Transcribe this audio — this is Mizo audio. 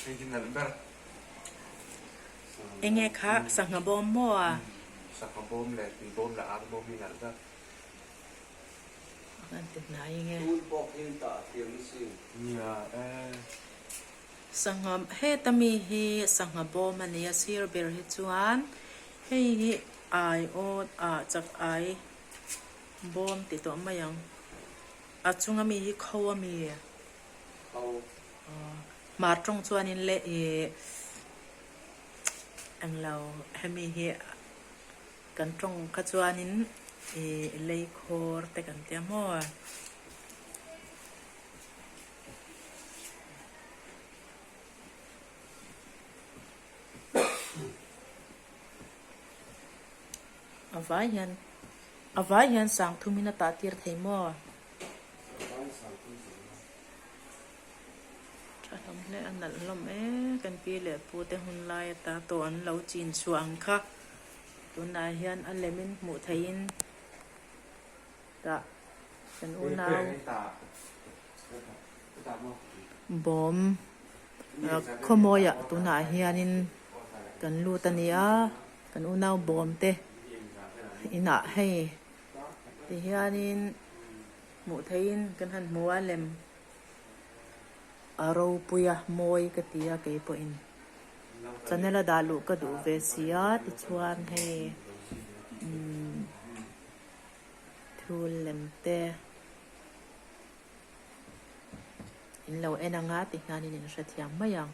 Hei hi nalh ber. Enge kha sangha bawm maw a? Sangha bawm leh tui bawm leh ar bawm hi nalh ber. An ti hnai enge. Tun pawh hi tah thiam i sin. Nia e. Sangha heta mi hi sangha bawm a nia sir ber hi chuan hei hi ai awt ah chak ai bawm ti tawh mai ang. A chunga mi hi kho a mi? Kho. Hmar tawng chuanin leh ih englo hemi hi kan tawng kha chuanin ih lei khawr te kan tia maw? A vai hian a vai hian sang thumin a tah tir thei maw? Tha hlawm hle a nalh hlawm e kan pi leh pu te hun lai ata tawh an lo chin chhuah ang kha tunah hian a lemin hmuh theihin tah kan unau bawm khawmawiah tunah hianin kan lut a ni a kan unau bawm te inah hei tihianin hmuh theihin kan han hmu a lem a ropui a mawi ka ti a keipawhin channel a dah luh ka duh ve si a tichuan hei umm thul lem te in lo en ang a ti hianin in hrethiam mai ang.